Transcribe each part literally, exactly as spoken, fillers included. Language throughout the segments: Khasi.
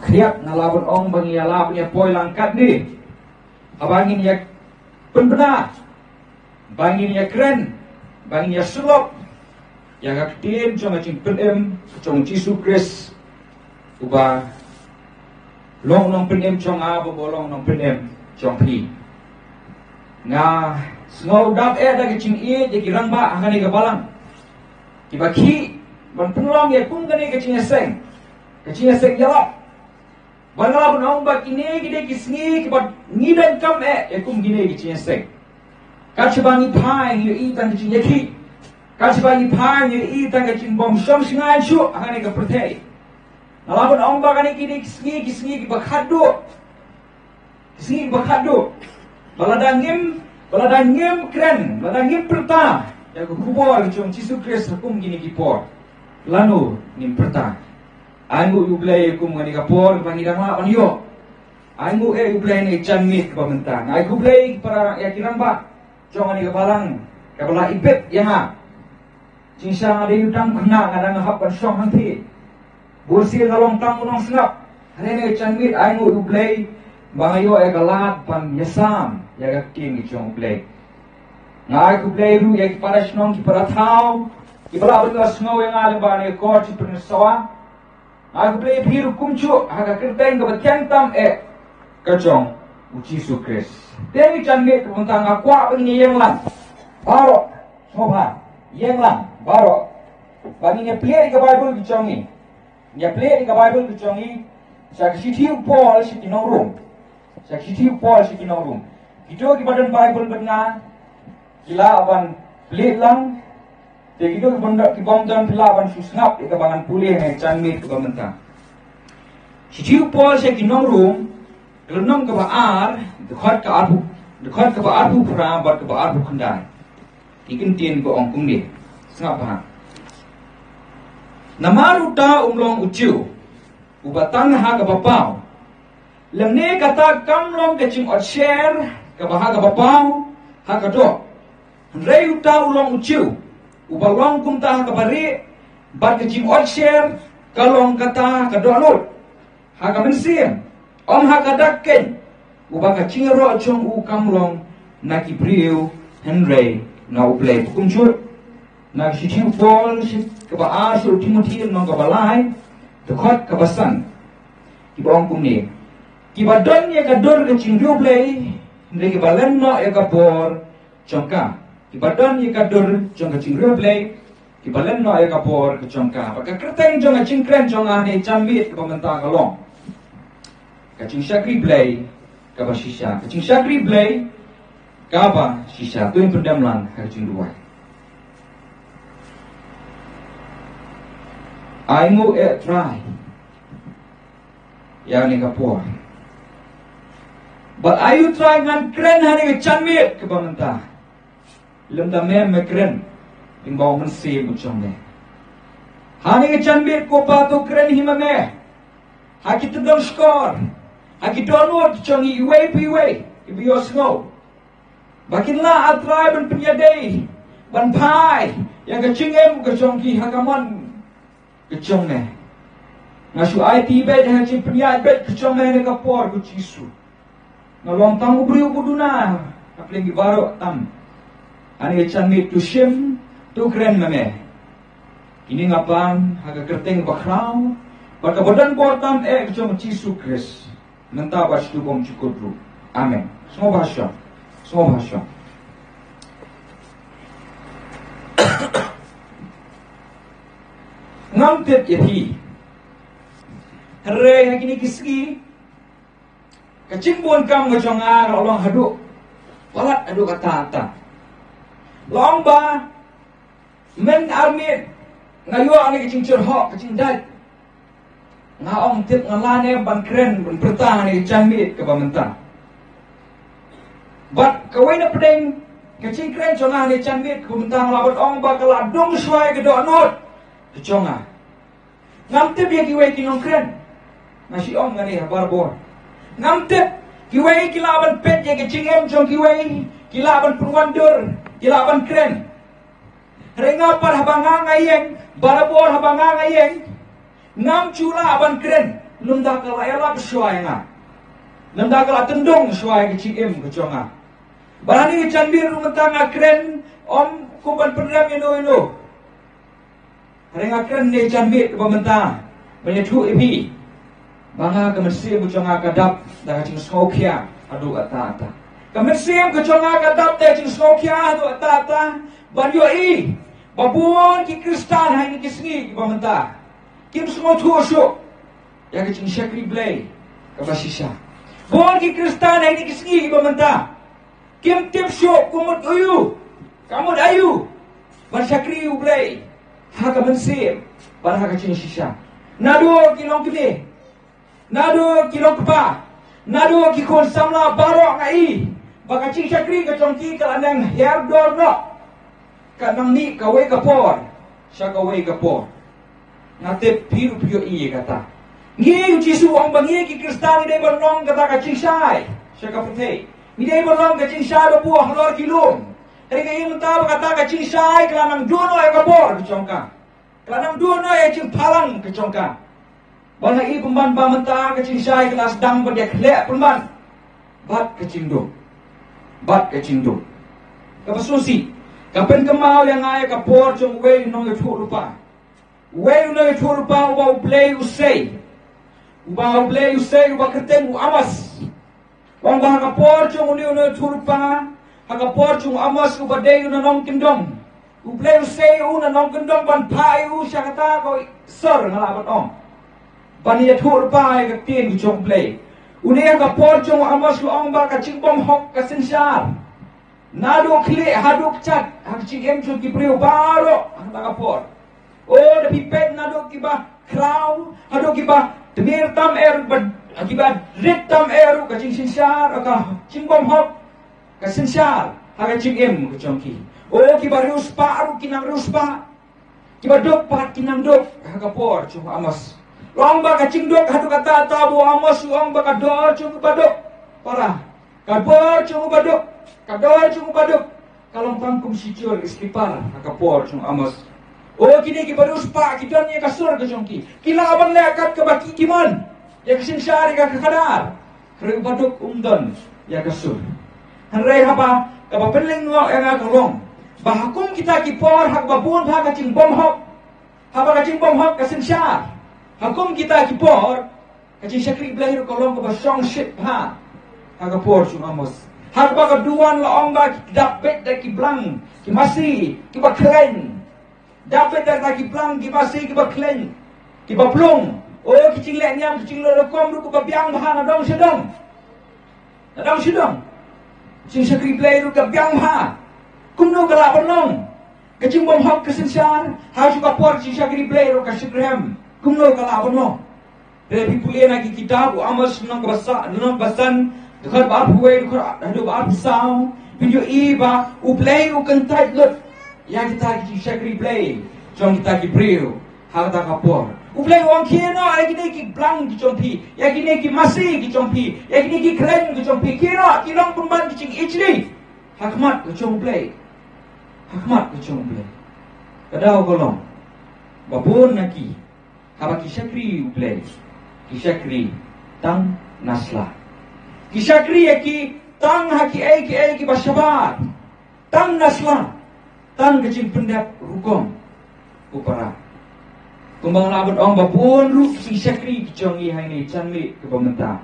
Khriat nga lah ban ong ba ngin ïa lah ban ïa poi lang katne. Haba ngin ïa pynbna, ba ngin ïa kren, ba ngin ïa sngap ïa ka ktien jong ka jingpynim jong Jisu Khrist, uba long nongpynim jong nga, uba long nongpynim jong phi. Nga sngew dap eh da ka jingïeit ïa ki rangbah ha kane ka balang, kiba khih ban pynlong ïa kum kane ka jingïaseng, ka jingïaseng ïalap. Ba nga lah ban ong ba kine ki dei ki sngi kiba ngi donkam eh ïa kum kine ki jingïaseng. Kat shaba ngi phai ngi ïohi tang ka jingïakhih. Kat shaba ngi phai ngi ïohi tang ka jingbym shong shngaiñ shuh ha kane ka pyrthei. Nga lah ban ong ba kane ki dei ki sngi, ki sngi kiba khatduh. Ki sngi kiba khatduh. Ba lada ngim, ba lada ngim kren, ba lada ngim pyrta ïa ka khubor jong Jisu Khrist ha kum kine ki por, lano ngin pyrta? Ai nguh ïa U Blei kum kane ka por ba ngi dang lah ban ïoh. Ai nguh ïa U Blei ïa kane ka janmiet kaba mynta. Ai nguh U Blei para ïa ki rangbah jong kane ka balang kaba la ibit ïa nga. Jingshisha nga dei u dang khynnah, nga dang hap ban shong hangtei. Bun sien nga long tang u nongsngap. Hynrei kane ka janmiet ai nguh ïa U Blei ba nga ïoh ïa ka lad ban ïasam ïa ka ktien jong U Blei. Nga ai nguh ïa U Blei ruh ïa ki para shnong, ki para thaw, kiba lah ban ïohsngew ïa nga lyngba kane ka kot jingpynsawa. Nga ai nguh ïa phi ruh kumjuh ha ka kyrteng kaba thiang tam eh ka jong U Jisu Khrist. Te kane ka janmiet kaba mynta nga kwah ba ngin ïeng lang baroh, sngewbha, ïeng lang baroh. Ba ngin ïa plie ïa ka Baibl ka jong ngi. Ngin ïa plie ïa ka Baibl ka jong ngi sha ka shithi u Paul sha ki nong Rom. Sha ka shithi u Paul sha ki nong Rom. Kito kiba don Baibl bad nga, ki lah ban plie lang. Te kito kiba don, kiba ym don, ki lah ban shu sngap ïa kaba ngan pule ha kane ka janmiet kaba mynta. Shithi u Paul sha ki nong Rom, ka lynnong kaba ar, dkhot ka arphew, dkhot kaba arphew phra bad kaba arphew khyndai. Ki kyntien ka ong kumne. Sngap bha. Namar uta um long u Jiw uba tang ha kaba paw, lymne kata kam long ka jingotsher kaba ha kaba paw ha ka doh. Hynrei uta u long u Jiw uba long kumta ha kaba rieh, bad ka jingotsher ka long kata ha ka dohnud. Ha ka mynsiem, ym ha ka dak keiñ, uba ka jingïaroh jong u kam long na ki briew, hynrei na U Blei. Kumjuh na ka shithi u Paul sha kaba ar sha u Timothi, lynnong kaba lai, dkhot kaba san. Kiba ong kumne. Kiba don ïa ka dur ka jingriewblei, hynrei kiba len noh ïa ka bor jong ka. Kiba don ïa ka dur jong ka jingriewblei, kiba len noh ïa ka bor ka jong ka. Bad ka kyrteng jong ka jingkren jong nga ha kane ka janmiet kaba mynta ka long: Ka jingshakri Blei kaba shisha. Ka jingshakri Blei kaba shisha. To ngin pyndem lang ha ka jingduwai. Ai nguh eh Trai ïa kane ka por. Bad ai u Trai ngan kren ha kane ka janmiet kaba mynta. Lymda me me kren lyngba u Mynsiem u jong me. Ha kane ka janmiet ko Pa, to kren hi ma me ha ki tyndong shkor, ha ki dohnud jong ngi iwei pa iwei kiba ïohsngew, ba kin lah, A Trai, ban pynïadei, ban phai ïa ka jingim ka jong ki ha ka mon ka jong me. Nga shu aiti beit ha ka jingpynïaid beit ka jong me ha kane ka por, ko Jisu. Nga long tang u briew uba duna ha pdeng ki baroh tam. Ha kane ka janmiet to shim, to kren ma me. Kine nga pan ha ka kyrteng bakhraw bad kaba don bor tam eh ka jong u Jisu Khrist, mynta bad shaduh bymjukut ruh. Amen. Sngewbha shong. Sngewbha shong. Ngam tip ïa phi, hynrei ha kine ki sngi ka jingbun kam ka jong nga ka la long haduh palat, haduh katta katta. Long ba mynta armiet nga ïoh ïa ka jingjyrhoh, ka jingdait. Nga ym tip nga lah ne ban kren, ban pyrta ha kane ka janmiet kaba mynta. Bad kawei na pdeng ka jingkren jong nga ha kane ka janmiet kaba mynta, nga lah ban ong ba ka la dung shuwa ïa ka dohnud ka jong nga. Ngam tip ïa kiwei ki nongkren. Nga shu ong nga ne ha barabor. Ngam tip, kiwei ki lah ban peit ïa ka jingim jong kiwei, ki lah ban pynwandur, ki lah ban kren. Hynrei nga pat, haba nga nga ïeng, barabor haba nga nga ïeng, ngam ju lah ban kren. Lymda ka la ïalap shuwa ïa nga. Lymda ka la tyndong shuwa ïa ka jingim ka jong nga. Bad ha kane ka janmiet ruh mynta nga kren, ym kum ban pynrem ïano ïano. Hynrei nga kren ha kane ka janmiet kaba mynta ban ïathuh ïa phi ba nga, ka mynsiem ka jong nga ka dap da ka jingsngewkhia haduh katta katta. Ka mynsiem ka jong nga ka dap da ka jingsngewkhia haduh katta katta ban ïohi ba bun ki Khristan ha kine ki sngi kiba mynta kim sngewthuh shuh ïa ka jingshakri Blei kaba shisha. Bun ki Khristan ha kine ki sngi kiba mynta kim tip shuh ka mut aïu, ka mut aïu ban shakri U Blei ha ka mynsiem bad ha ka jingshisha. Naduh ki longkmie, naduh ki longkpa, naduh ki khun samla baroh, nga i ba ka jingshakri ka jong ki ka la nang hiar dor noh, ka nang mih kawei ka por sha kawei ka por. Nga tip phi ruh phi ïohi ïa kata. Ngi, U Jisu u ong ba ngi ki Khristan ngi dei ban long kata ka jingshai sha ka pyrthei. Ngi dei ban long ka jingshai ba buh halor ki lum. Hynrei nga i mynta ba kata ka jingshai ka la nang duh noh ïa ka bor ka jong ka. Ka la nang duh noh ïa ka jingphalang ka jong ka. Ba nga i pynban ba mynta ka jingshai ka la sdang ban ïakhleh pynban bad ka jingduk, bad ka jingduk. Kaba sngewsih, ka pynkynmaw ïa nga ïa ka por jong uwei u nongïathuhlypa. Uwei u nongïathuhlypa uba U Blei u sei, uba U Blei u sei, uba kyrteng u Amos. Ong ba ha ka por jong une u nongïathuhlypa, ha ka por jong u Amos uba dei u nongkyndong, U Blei u sei ïa u nongkyndong ban phah ïa u sha kata ka sor, nga lah ban ong, ban ïathuhlypa ïa ka ktien ka jong U Blei. Une ha ka por jong u Amos u ong ba ka jingbymhok ka synshar naduh khlieh haduh kjat ha ka jingim jong ki briew baroh ha kata ka por. O, da phi peit naduh kiba khraw haduh kiba tmier tam eh, ba, kiba rit tam eh ruh, ka jingsynshar, ka jingbymhok ka synshar ha ka jingim ka jong ki. O, kiba riewspah ruh ki nang riewspah, kiba duk pat ki nang duk ha ka por jong u Amos. Long ba ka jingduk haduh katta katta ba u Amos u ong ba ka dor jong u baduk, para, ka dor jong u baduk, ka dor jong u baduk ka long tang kum shi jur slipar ha ka por jong u Amos. O, kine kiba riewspah ki don ïa ka sur ka jong ki, ki lah ban leh kat kaba ki, ki mon, ïa ka synshar, ïa ka khadar. Hynrei u baduk um don ïa ka sur. Hynrei haba kaba pynlyngngoh ïa nga ka long ba ha kum kita ki por ha kaba bun bha ka jingbymhok, haba ka jingbymhok ka synshar, ha kum kita ki por ka jingshakri Blei ruh ka long kaba shongshit bha ha ka por jong u Amos. Ha kaba ka duwan la ong ba ki dap beit da ki blang, ki masi, kiba khlaiñ. Dap beit da ki blang, ki masi, kiba khlaiñ, kiba plung. O, ki jingleh niam, ki jingleh rukom ruh ka biang bha na dong sha dong, na dong sha dong. Jingshakri Blei ruh ka biang bha. Kumno ka lah ban long? Ka jingbymhok ka synshar ha shu ka por jingshakri Blei ruh ka shakri. Kumno ka lah ban long? Hynrei phi pule na ki kitab u Amos lynnong kaba sa, lynnong kaba san, dkhot ba arphew wei, dkhot haduh ba arphew saw, phin ïohi ba U Blei u kyntait lut ïa kita ki jingshakri Blei jong kita ki briew ha kata ka por. U Blei u ong, khie noh ïa kine ki blang ki jong phi, ïa kine ki masi ki jong phi, ïa kine ki khlaiñ ki jong phi, khie noh, ki long pynban ki jingijli ha khmat ka jong U Blei. Ha khmat ka jong U Blei. Ka daw ka long ba bun na ki, haba ki shakri U Blei, ki shakri tang na sla. Ki shakri ïa ki tang ha kiei kiei kiba shabar, tang na sla, tang ka jingpyndep rukom. Ko para, kumba nga la ban ong ba bun ruh ki jingshakri ki jong ngi ha kine ki janmiet kiba mynta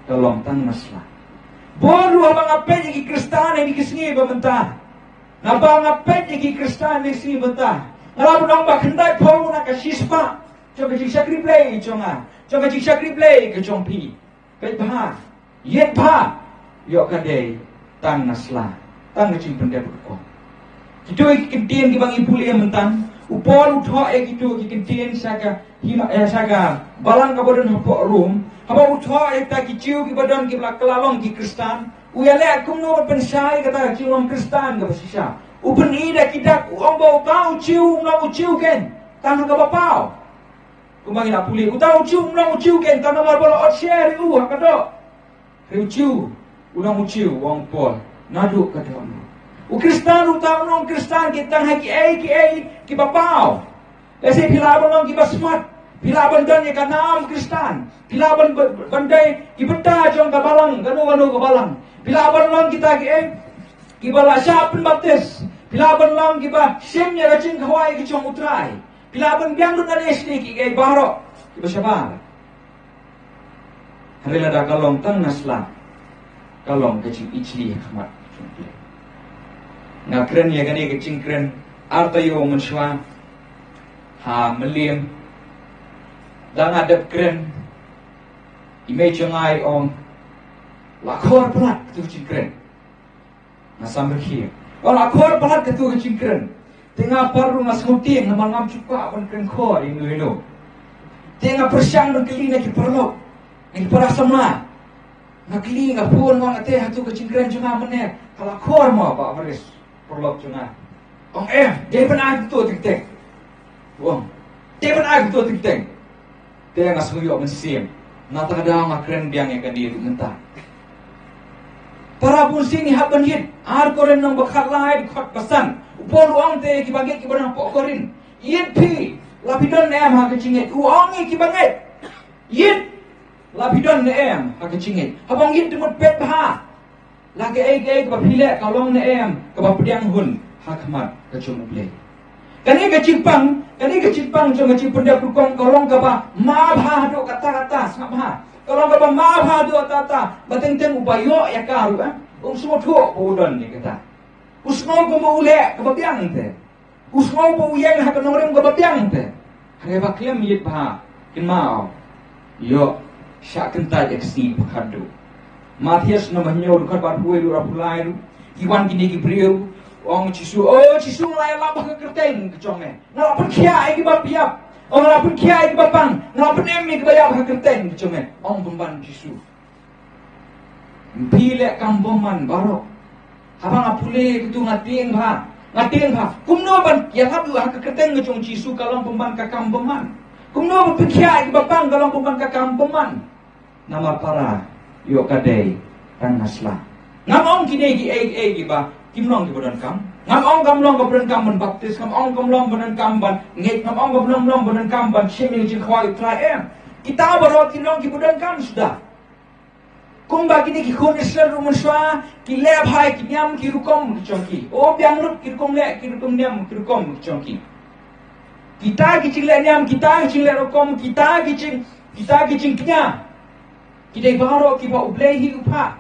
ka long tang na sla. Bun ruh haba nga peit ïa ki Khristan ha kine ki sngi ba mynta, naba nga peit ïa ki Khristan ha kine ki sngi ba mynta, nga la ban ong ba khyndaiphew na ka shispah jong ka jingshakri Blei jong nga, jong ka jingshakri Blei ka jong phi, peit bha, ïeit bha, ïoh ka dei tang na sla, tang na jingpyndep rukom. Kito ki kyntien kiba ngi pule mynta, u Paul u thoh ïa kito ki kyntien sha ka hima, eh, sha ka balang kaba don hapoh Rom, haba u thoh ïa kita ki Jiw kiba don kiba la kylla long ki Khristan, u ïaleh kumno ban pynshai kata ka jinglong Khristan kaba shisha. U pyni da ki dak, u ong ba uta u Jiw um long u Jiw keiñ tang ha kaba paw. Kumba ngi la pule, uta u Jiw um long u Jiw keiñ tang namar ba la ot sher ïa u ha ka doh. Hynrei u Jiw u long u Jiw, u ong u Paul, naduh ka dohnud. U Khristan uta um long Khristan keiñ tang ha kiei kiei kiba paw. Lehse phi lah ban long kiba smat, Phi lah ban don ïa ka nam Khristan. Phi lah ban, ban, ban dei ki bynta jong ka balang, kano kano ka balang. Phi lah ban long kita ki, eh, kiba la shah pynbaptis. Phi lah ban long kiba shim ïa ka jingkhawai ka jong U Trai. Phi lah ban biang lut nangne shnong ki, eh, baroh kiba shabar. Hynrei lada ka long tang na sla, ka long ka jingijli ha khmat. Nga kren ïa kane ka jingkren ar taïew mynshuwa ha Mylliem. Da nga dep kren, i mei jong nga i ong, la khor palat katu ka jingkren. Nga samrkhie. Ong, la khor palat katu ka jingkren. Te nga pat ruh nga sngewtieng namar ngam ju kwah ban kren khor ïa ino ino. Te nga pyrshang ban kylli na ki paralok, na ki para samla. Nga kylli, nga phone, nga ong, ate, hatu ka jingkren jong nga mynne ka la khor mo, Bah Baris, paralok jong nga? Ong, eh, dei ban ai kumto teng teng. Ong, dei ban ai kumto teng teng. Te nga sngew ïoh mynsiem. Nangta ka daw nga kren biang ïa kane ruh mynta. Para bunsien, ngi hap ban ïit. Ar Korinth lynnong ba khatlai, dkhot ba san. U Paul u ong te ïa kiba ngeit, kiba don hapoh Korinth, ïit phi, la phi don ne em ha ka jingngeit? U ong ïa kiba ngeit, ïit, la phi don ne em ha ka jingngeit? Haba ong ïit, te mut peit bha, la kaei kaei kaba phi leh ka long ne em kaba pdiang hun ha khmat ka jong U Blei? Kane ka jingpang, kane ka jingpang jong ka jingpyndep rukom ka long kaba ma bha haduh katta katta, sngap bha. Ka long kaba ma bha haduh katta katta, ba teng teng uba ïoh ïa ka ruh, eh, um sngewthuh ba u don ïa kata. U sngew kumba u leh kaba biang te. U sngew ba u ïeng ha ka nongrim kaba biang te. Hynrei ba khlem ïit bha, kynmaw, ïoh shah kyntait ïa ka sngi ba khatduh. Mathaios lynnong ba hynñiew, dkhot ba arphew wei ruh, arphew lai ruh, ki wan kine ki briew, ong Jisu, "O Jisu, nga la ïalap ha ka kyrteng ka jong me. Nga la pynkhiah ïa kiba pdiang. O, nga la pynkhiah ïa kiba pang. Nga la pynim ïa kiba ïap ha ka kyrteng ka jong me." Ong pynban Jisu, phi leh kam bymman baroh. Haba nga pule katu nga tieng bha. Nga tieng bha. Kumno ban ïalap ruh ha ka kyrteng ka jong Jisu ka long pynban ka kam bymman? Kumno ban pynkhiah ïa kiba pang ka long pynban ka kam bymman? Namar para, ïoh ka dei tang na sla. Ngam ong kine kiei kiei kiba kim long kiba donkam. Ngam ong kam long kaba donkam ban baptis, ngam ong kam long ba donkam ban ngeit, ngam ong kam long, long ba donkam ban shim ïa ka jingkhawai U Trai, em. Kita baroh ki long kiba donkam suda. Kumba kine ki khun Israel ruh mynshuwa, ki leh bha ïa ki niam ki rukom ki jong ki. O, biang lut ki rukom leh, ki rukom niam, ki rukom ki jong ki. Kita ki jingleh niam, kita ki jingleh rukom, kita ki jing, kita ki jingkñia, ki dei baroh kiba U Blei hi u phah.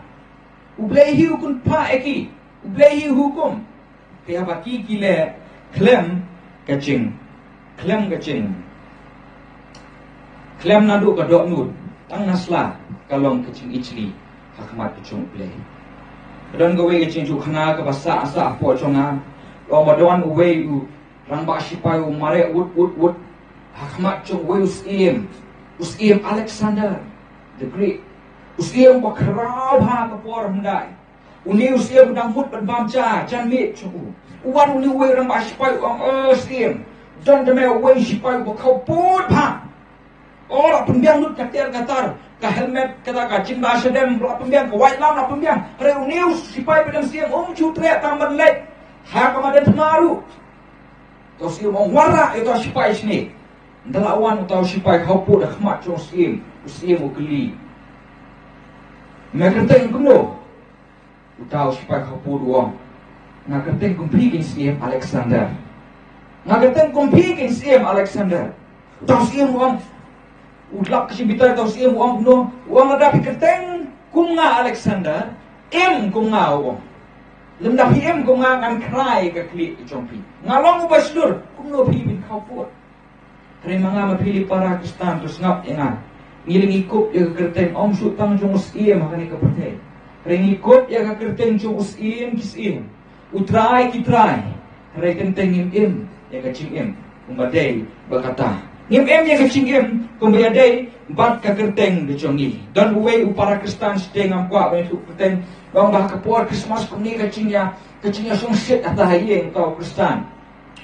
U Blei hi u kynphah ïa ki. U Blei hi u hukum. Te haba ki, ki leh khlem ka jing, khlem ka jing, khlem naduh ka dohnud, tang na sla, ka long ka jingijli ha khmat ka jong U Blei. Ka don kawei ka jingïathuhkhana kaba sah sah hapoh jong nga. Long ba don uwei u rangbah shipai u mareh wut wut wut ha khmat jong uwei u syiem, u syiem Alexander the Great. U syiem ba khraw bha ha ka por hyndai. Une u syiem u dang mut ban bam ja janmiet jong u. U wan une uwei u rangbah shipai u ong, "O syiem, don da me uwei u shipai uba khawpud bha. O, la pynbiang lut ka ter ka tar, ka helmet, kata ka jingba shadem, la pynbiang, ka waitlam la pynbiang. Hynrei une u shipai ba dang syiem um ju treh tang ban leit ha ka madan tma ruh." Uta u syiem u ong, "Wanrah ïa uta u shipai shane." Ynda la wan uta u shipai khawpud ha khmat jong u syiem, u syiem u kylli, "Me kyrteng kumno?" Uta u shipai khawpud u ong, "Nga kyrteng kum phi kein syiem Alexander. Nga kyrteng kum phi kein syiem Alexander." Uta u syiem u ong, u lap ka jingbitar, uta u syiem u ong kumno? U ong, "Lada phi kyrteng kum nga Alexander, im kum nga," u ong. "Lymda phi im kum nga, ngan khrai ka khlieh ka jong phi. Nga long uba shlur, kumno phi phin khawpud?" Hynrei ma nga ma phi, para Khristan, to sngap ïa nga. Ngi ruh ngi kup ïa ka kyrteng, ym shu tang jong u syiem ha kane ka pyrthei. Hynrei ngi kup ïa ka kyrteng jong u Syiem ki syiem, u Trai ki trai. Hynrei teng teng ngim im ïa ka jingim kumba dei ba kata. Ngim im ïa ka jingim kumba ïadei bad ka kyrteng ka jong ngi. Don uwei u para Khristan shatei, ngam kwah ban ïathuh kyrteng, u ong ba ha ka por Khristmas kumne ka jingïa, ka jingïasngewsih ha ta ha ïing uta u Khristan.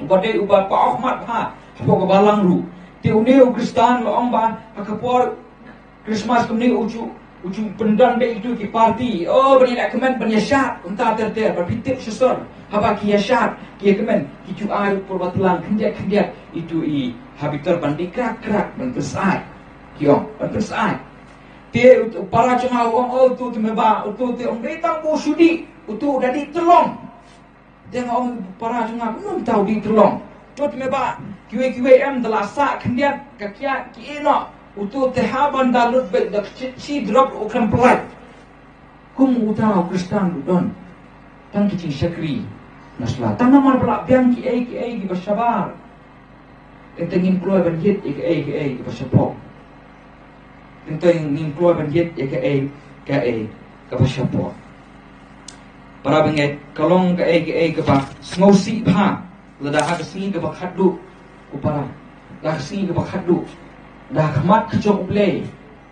Uba dei uba paw khmat bha hapoh ka balang ruh. Te une u Khristan la ong ba ha ka por Khristmas kumne u ju, u ju pyndon beit ïa ki party. O, ban ïalehkmen, ban ïashad kumta ter ter, ban pynthut shisha. Haba ki ïashad, ki ïakmen, ki ju ai por ba tlang khyndiat khyndiat ïa itu i Ha bitar ban dih krak krak ban pynsaid. Ki ong ban pynsaid. Te u para jong nga u ong, "Oh, utu te me ba, utu te ong dei tang ba u shu dih, utu u da dih tylong." Te nga ong para jong nga, "Kumno mynta u dih tylong?" "Utu te me ba, kiwei kiwei em da la sah khyndiat ka kiad ki ïeh noh. Utu te haba da lut beit da ka shi drop u khlem pynlait." Kum uta u Khristan u don tang ki jingshakri na sla. Tang namar ba la biang kiei kiei kiba shabar. Teng teng ngim kloi ban ïit ïa kaei kaei kaba shapoh. Teng teng ngim kloi ban ïit ïa kaei kaei kaba shapoh. Para bangeit, ka long kaei kaei kaba sngewsih bha. Lada ha ka sngi kaba khatduh, ko para, da ha ka sngi kaba khatduh, da ha khmat ka jong U Blei,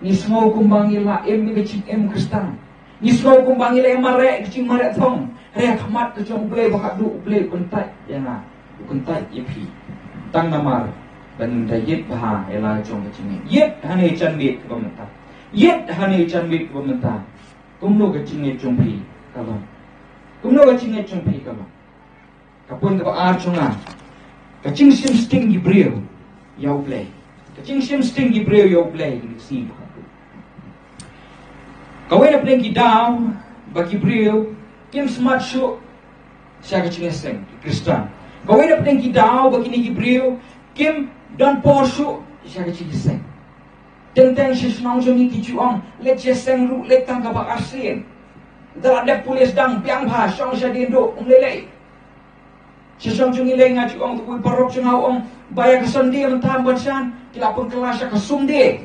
ngi sngew kumba ngi la im ïa ka jingim Khristan. Ngi sngew kumba ngi la mareh ka jingmareh thong. Hynrei ha khmat ka jong U Blei ba khatduh, U Blei u kyntait ïa nga, u kyntait ïa phi. Tang namar ba ngim da ïit bha ïa la jong ka jingngeit. Ïit hangne jan miet kaba mynta. Ïit hangne jan miet kaba mynta. Kumno ka jingngeit jong phi ka long? Kumno ka jingngeit jong phi ka long? Ka point kaba ar jong nga, ka jingshim sting ki briew ïa U Blei. Ka jingshim sting ki briew ïa U Blei. Kawei na pdeng ki daw ba ki briew kim smat shuh sha ka jingïaseng ki Khristan. Kawei na pdeng ki daw ba kine ki briew kim don por shuh sha ka jingïaseng. Teng teng sha shnong jong ngi ki ju ong, "Leit ïaseng ruh leit tang kaba arsien. Da la dep pule sdang, biang bha, shong shadien duh, um lei lei." Sha shnong jong ngi lei nga ju ong, tu paralok jong nga u ong ba ïa ka Sunday mynta ban shan ki la pynkylla sha ka Sumday.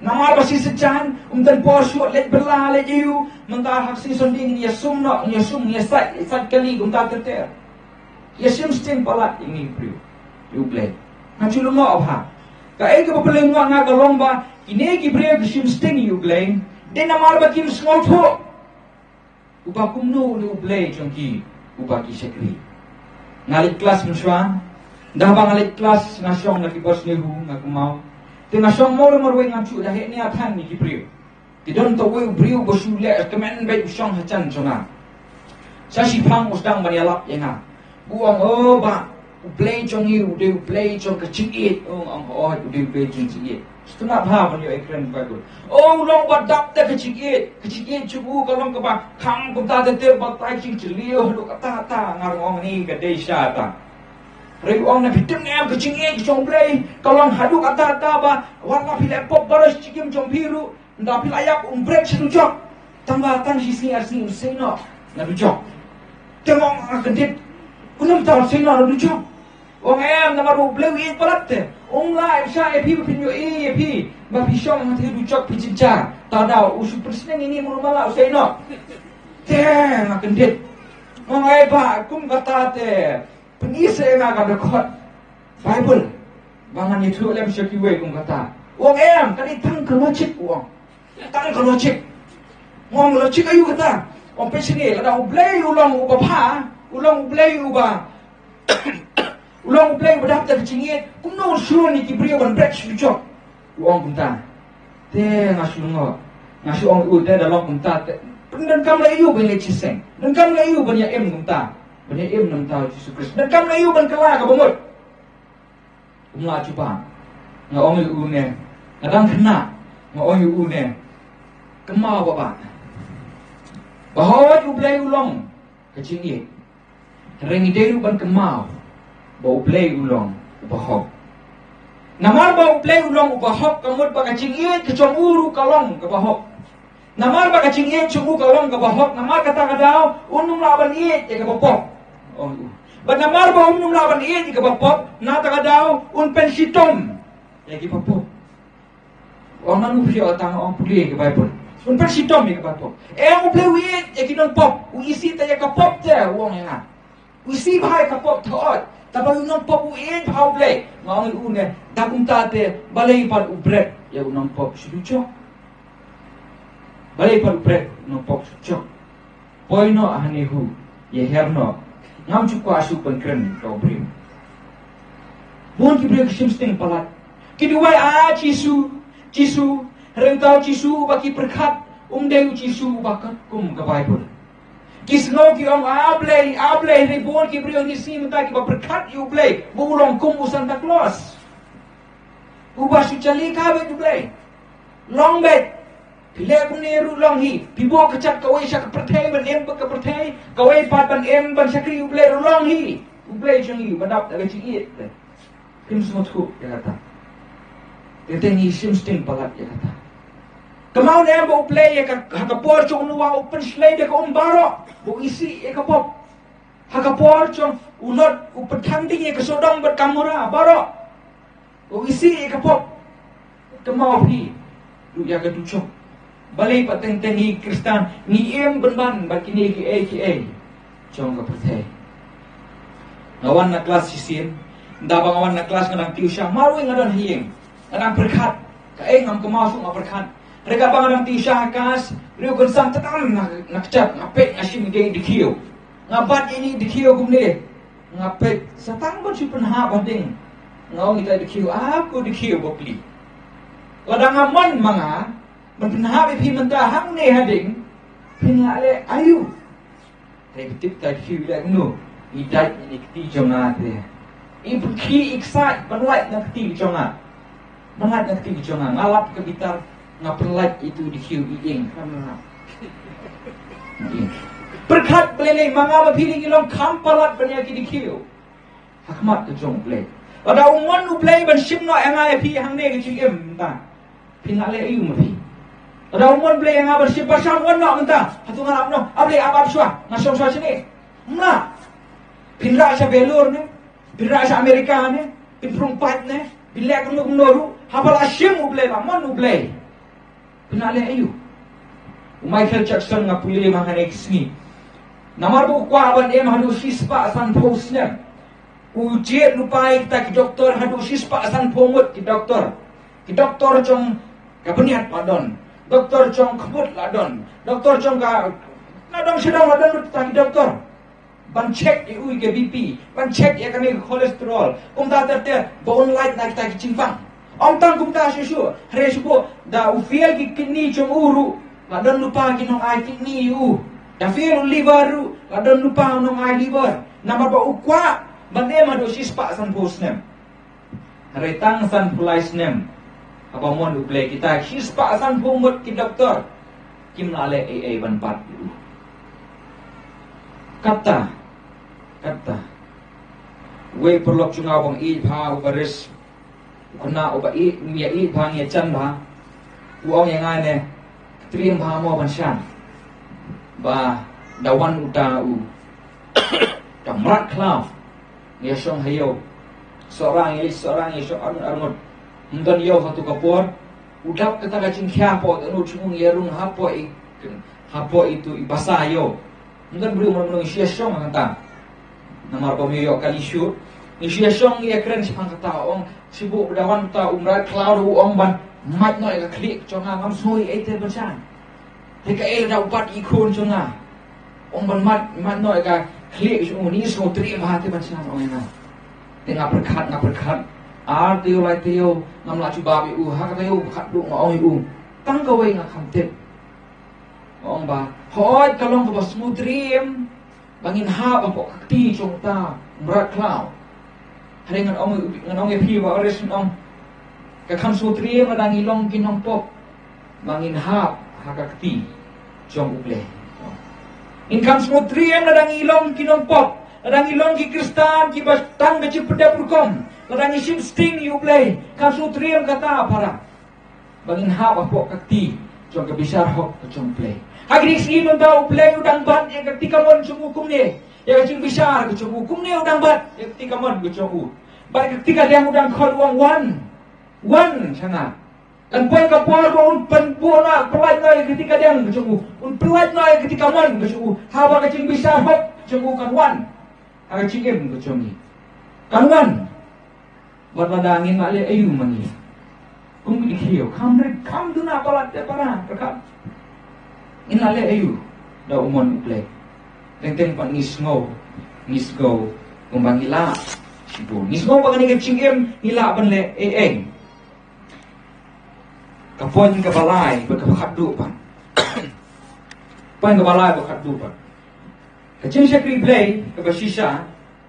Namar ba shi sha jan um don por shuh leit bylla leit ïa u, mynta ha ka sngi Sunday ngin ïasum noh, ngin ïasum, ngin ïasaid, ïasaid kali kumta ter ter. Ïashim sting palat ïa ngi briew ïa U Blei. Nga ju lyngngoh bha. Kaei kaba pynlyngngoh nga ka long ba kine ki briew ki shim sting ïa U Blei, dei namar ba kim sngewthuh uba kumno une U Blei jong ki uba ki shakri. Nga leit klas mynshuwa, da ba nga leit klas nga shong na ki bor sniew, nga kynmaw. Te nga shong mo marwei, nga ju da heh nia than ïa ki briew. Te don tawei u briew ba shu leh kmen beit u shong ha jan jong nga. Sa shiphang u sdang ban ïalap ïa nga. U ong, "O bah, U Blei jong ngi u dei U Blei jong ka jingïeit." U ong, "O, u dei U Blei jong ka jingïeit." Sngewtynnat bha ban ïoh ïakren Baibl. "O, u long ba dap da ka jingïeit. Ka jingïeit jong u ka long kaba khang kumta ter ter, batai jingjylliew haduh katta katta." Nga ong, "Ni ka dei sha ta." Hynrei u ong, "Na phi tip ne em, ka jingïeit jong U Blei ka long haduh katta katta ba wat la phi leh pop baroh shi jingim jong phi ruh, ynda phi la ïap um bret sha dujok. Tang ba tang shi sngi ar sngi um sei noh na dujok." Te nga ong, "Nga kyndit. Kumno mynta um sei noh na dujok?" U ong, "Em, namar U Blei u ïeit palat te. Um lah im shah ïa phi ba phin ïohi ïa phi ba phi shong hangtei dujok phi jingjia. Te da u shu pynsneng ïa ngi, mano ba lah u sei noh." Te nga kyndit. Nga ong, "Ai bah, kum kata te pyni sa ïa nga ka dkhot Baibl ba ngan ïathuh lem sha kiwei kum kata." U ong, "Em, ka dei tang ka logic," u ong. "Tang ka logic." Nga ong, "Logic aïu kata?" U ong, "Peit shane, lada U Blei u long uba bha, u long U Blei uba, u long U Blei uba dap da ka jingïeit, kumno un shlur ïa ki briew ban bret sha dujok?" U ong kumta. Te nga shu lyngngoh. Nga shu ong ïa u, "Te da long kumta te, pyndonkam leh ïa u ban leit shisha. Donkam leh ïa u ban ïa im kumta, ban ïa im na ka bynta U Jisu Khrist. Donkam leh ïa u ban kylla kaba mut." Um lah jubab. Nga ong ïa u ne, nga dang khynnah. Nga ong ïa u ne, "Kynmaw, Baba, ba hooid U Blei u long ka jingïeit, hynrei ngi dei ruh ban kynmaw ba U Blei u long uba hok. Namar ba U Blei u long uba hok, ka mut ba ka jingïeit ka jong u ruh ka long kaba hok. Namar ba ka jingïeit jong u ka long kaba hok, namar kata ka daw un ym lah ban ïeit ïa kaba pop." Ong u. Bad namar ba un ym lah ban ïeit ïa kaba pop, na kata ka daw un pynshitom ïa kiba pop. Ong, "Nanu phi ïoh tang?" Ong, "Pule ïa ka Baibl." Un pynshitom ïa kaba pop. "Em, U Blei u ïeit ïa ki nongpop, u isih te ïa ka pop te," u ong ïa nga. "U isih bha ïa ka pop te, hooid. Tangba u nongpop u ïeit bha U Blei." Nga ong ïa u ne, "Da kumta te balei pat u bret ïa u nongpop sha dujok? Balei pat u bret u nongpop sha dujok? Poi noh hangne, hu ïa her noh. Ngam ju kwah shuh ban kren ïa u briew." Bun ki briew ki shim sting palat. Ki duwai, "A Jisu, Jisu." Hynrei uta u Jisu uba ki pyrkhat um dei u Jisu uba katkum ka Baibl. Ki sngew ki ong, "A Blei, A Blei." Hynrei bun ki briew ngi sngew mynta kiba pyrkhat ïa U Blei ba u long kum u Santa Claus. Uba shu jali ka bad U Blei. Long bad. Phi leh kumne ruh long hi. Phi buh ka jait kawei sha ka pyrthei ban im bad ka pyrthei. Kawei pat ban im ban shakri U Blei ruh long hi. U Blei jong ngi uba dap da ka jingïeit. Phim sngewthuh ïa kata. Te te ngi shim sting palat ïa kata. Kynmaw ne em ba U Blei ïa ka, ha ka por jong u Noah u pynshlei da ka um baroh. Ba u isih ïa ka pop. Ha ka por jong u Lot u pynthang ding ïa ka Sodom bad ka Gomorrah baroh. U isih ïa ka pop. Kynmaw phi. Ruh ïa ka dujok. Balei pat teng teng ngi Khristan ngi im pynban bad kine kiei kiei jong ka pyrthei. Nga wan na klas shisien. Nda ba nga wan na klas nga dang tip sha marwei nga don ha ïing. Nga dang pyrkhat. Kaei ngam kynmaw shuh nga pyrkhat. Hynrei kaba nga dang tip sha ha klas, riewkynsan te tang na, na kjat nga peit nga shim ïa i dkhiew. Nga bat ïa i dkhiew kumne. Nga peit sa tang ban shu pynhap hadien. Nga ong ïa i dkhiew, ap ko dkhiew bapli. Lada nga mon ma nga ban pynhap ïa phi mynta hangne hadien, phin lah leh aïu? Hynrei ba tip ta dkhiew i leh kumno? I dait ïa i kti jong nga te. I pynkhih i ksaid ban lait na kti jong nga. Ban lait na kti jong nga. Nga lap ka bitar nga pynlait ïa i dkhiew i ïeng. Kam nga. Pyrkhat balei lei ma nga ma phi ngi long kham palat ban ïa ki dkhiew. Ha khmat ka jong U Blei. Lada u mon U Blei ban shim noh ïa nga ïa phi hangne ka jingim mynta. Phin lah leh aïu ma phi? Lada u mon Blei ïa nga ban shim, ba shah wan noh mynta. Hato nga lah ban ong, A Blei, ap ap shuwa, nga shong shuwa shane. Nga. Phin rah sha Vellore ne? Phin rah sha America ne? Phin prung pat ne? Phin leh kumno kumno ruh? Haba la shim U Blei, la mon U Blei, phin lah leh aïu? U Michael Jackson nga pule ma kane ka sngi. Namar ba u kwah ban im haduh shispah sanphew snem. U jied lypa ïa kita ki doktor haduh shispah sanphew ngut ki doktor. Ki doktor jong ka bniat la don. Doktor jong ka khmut la don. Doktor jong ka, la don shadong la don kita ki doktor. Ban check ïa u ïa ka B P, ban check ïa kane ka cholesterol. Kumta ter ter ba un lait na kita ki jingpang. Ym tang kumta shuh shuh, hynrei shu buh da u fail ki kidney jong u ruh, la don lypa ki nongai kidney ïa u. Da fail u liver ruh, la don lypa nongai liver. Namar ba u kwah ban im haduh shispah sanphew snem. Hynrei tang sanphew lai snem haba mon U Blei, kita shispah sanphew ngut ki doktor kim lah leh ei ei ban bat ïa u. Kata, kata. Wei paralok jong nga uba nga ïeit bha, uba ris, u khynnah uba ïeit, ngi ïa ïeit bha, ngi ïa jan bha. U ong ïa nga ne, triem bha mo Banshan. Ba da wan uta u, da mrad khlaw. Ngi ïa shong ha ïew. Sohra ngi ïa, sohra ngi ïa shong arngut arngut. Ym don ïew ha tu ka por. U dap kata ka jingkhia hapoh, tang u jingmut ngi ïa rung hapoh i, hapoh itu i basa ïew. Ym don briew mano mano, ngi shu ïa shong ha kata. Namar ba ym ïoh kali shuh. Ngi shu ïa shong, ngi ïa kren shaphang kata, ong shu buh ba da wan uta u mrad khlaw ruh u ong ban mait noh ïa ka khlieh jong nga, ngam sngew ei ei te Banshan. Te kaei lada u bat ïa i khun jong nga? Ong ban mait, mait noh ïa ka khlieh jong u, ngi sngew triem bha te Banshan, ong ïa nga. Te nga pyrkhat, nga pyrkhat. Ar taïew lai taïew ngam lah jubab ïa u, ha ka taïew khatduh nga ong ïa u. Tang kawei nga kham tip. Nga ong ba hooid ka long kaba sngewtriem ba ngin hap hapoh ka kti jong uta u mrad khlaw. Hynrei ngan ong, ngan ong ïa phi ba u ris, ngan ong, ka kham sngewtriem lada ngi long ki nongpop ba ngin hap ha ka kti jong U Blei. Ngin kham sngewtriem lada ngi long ki nongpop, lada ngi long ki Khristan kiba tang ka jingpyndep rukom, lada ngi shim sting ïa U Blei. Kham sngewtriem kata para. Ba ngin hap hapoh ka kti jong ka bishar hok ka jong U Blei. Ha kine ki sngi mynta U Blei u dang bat ïa ka kti kamon jong u kumne. Ïa ka jingbishar ka jong u kumne u dang bat ïa ka kti kamon ka jong u. Bad ka kti kadiang u dang khot u ong wan. Wan sha nga. Kan poi ka por ba un pynbuh noh, pynlait noh ïa ka kti kadiang ka jong u. Un pynlait noh ïa ka kti kamon ka jong u. Haba ka jingbishar hok ka jong u kan wan. Ha ka jingim ka jong ngi. Kan wan. Wat lada ngin lah leh aïu ma ngi. Kum ki dkhiew, kham rit, kham duna palat te para, pyrkhat. Ngin lah leh aïu da u mon U Blei. Teng teng pat ngi sngew, ngi sngew kumba ngi lah shibun. Ngi sngew ba kane ka jingim ngi lah ban leh ei ei. Ka point kaba lai bad kaba khatduh pat. Point kaba lai bad khatduh pat. Ka jingshakri Blei kaba shisha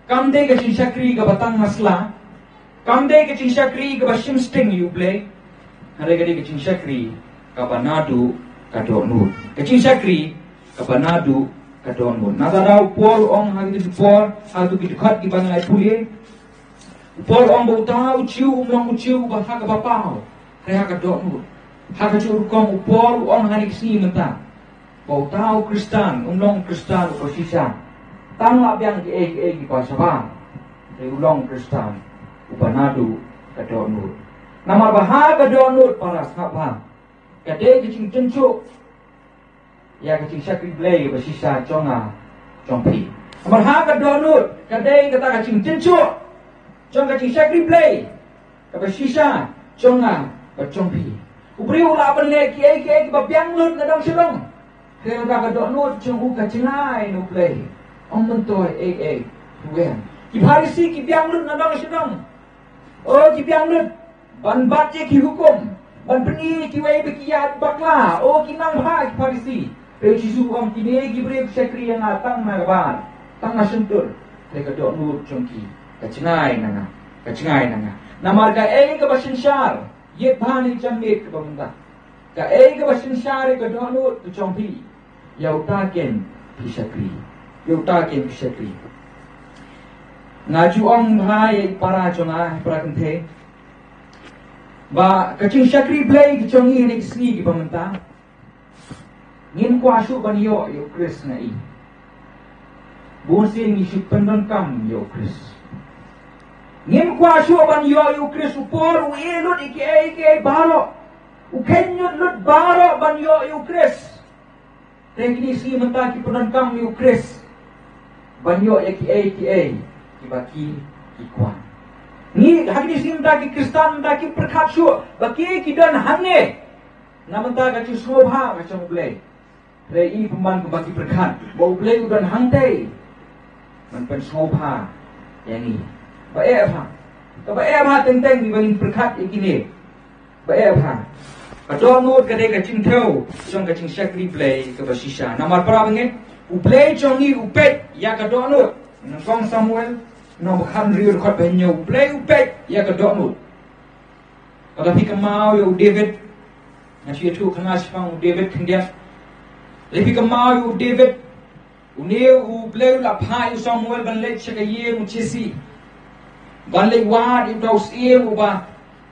kam dei ka jingshakri kaba tang ha sla. Kam dei ka jingshakri kaba shim sting ïa U Blei, hynrei ka dei ka jingshakri kaba naduh ka dohnud. Ka jingshakri kaba naduh ka dohnud. Nangta da u Paul u ong ha kito ki por, ha kito ki dkhot kiba ngi la pule. U Paul u ong ba uta u Jiw um long u Jiw ba ha kaba paw, hynrei ha ka dohnud. Ha kajuh rukom u Paul u ong ha kine ki sngi mynta ba uta u Khristan um long u Khristan uba shisha tang la biang kiei kiei kiba shabar, hynrei u long u Khristan uba naduh ka dohnud. Namar ba ha ka dohnud, para sngap bha, ka dei ka jingtynjuh ïa ka jingshakri Blei kaba shisha jong nga jong phi. Namar ha ka dohnud ka dei kata ka jingtynjuh jong ka jingshakri Blei kaba shisha jong nga bad jong phi. U briew u lah ban leh kiei kiei kiba biang lut na dong sha dong, hynrei ha ka dohnud jong u ka jngai na U Blei. Ym myntoi ei ei ruh. Ki Pharisi ki biang lut na dong sha dong. O, ki biang lut ban bat ïa ki hukum, ban pyni ïa kiwei ba ki ïaid bakla. O, ki nang bha ki Pharisi. Hynrei u Jisu u ong, kine ki briew ki shakri ïa nga tang na ka bar, tang na shyntur, hynrei ka dohnud jong ki ka jngai na nga, ka jngai na nga. Namar kaei kaba synshar, ïeit bha na ka jingmut kaba mynta. Kaei kaba synshar ïa ka dohnud ka jong phi, ïa uta ken phi shakri. Ïa uta ken phi shakri. Nga ju ong bha ïa i para jong nga, i para kynthei, ba ka jingshakri Blei ka jong ngi ha kine ki sngi kiba mynta, ngim kwah shuh ban ïoh ïa u Khrist na i. Bun sien ngi shu pyndonkam ïa u Khrist. Ngim kwah shuh ban ïoh ïa u Khrist. U Paul u ïeh lut ïa kiei kiei baroh. U kheiñ lut lut baroh ban ïoh ïa u Khrist. Te kine ki sngi mynta ki pyndonkam ïa u Khrist ban ïoh ïa kiei kiei kiba ki, ki kwah. Ngi ha kine ki sngi mynta ki Khristan mynta kim pyrkhat shuh ba ki, ki don hangne na ka bynta ka jingsngewbha ka jong U Blei. Hynrei i pynban kumba ki pyrkhat ba U Blei u don hangtei ban pynsngewbha ïa ngi. Ba eh bha. Kaba eh bha teng teng ba ngin pyrkhat ïa kine. Ba eh bha. Ka dohnud ka dei ka jingthew jong ka jingshakri Blei kaba shisha. Namar para bangeit, U Blei jong ngi u peit ïa ka dohnud. Nyngkong Samuel, nong ba khatphra, dkhot ba hynñiew, U Blei u peit ïa ka dohnud. Lada phi kynmaw ïa u David, nga shu ïathuh kane shaphang u David khyndiat. Lada phi kynmaw ïa u David, une U Blei u la phah ïa u Samuel ban leit sha ka ïing u Jesse, ban leit wad ïa uta u syiem uba,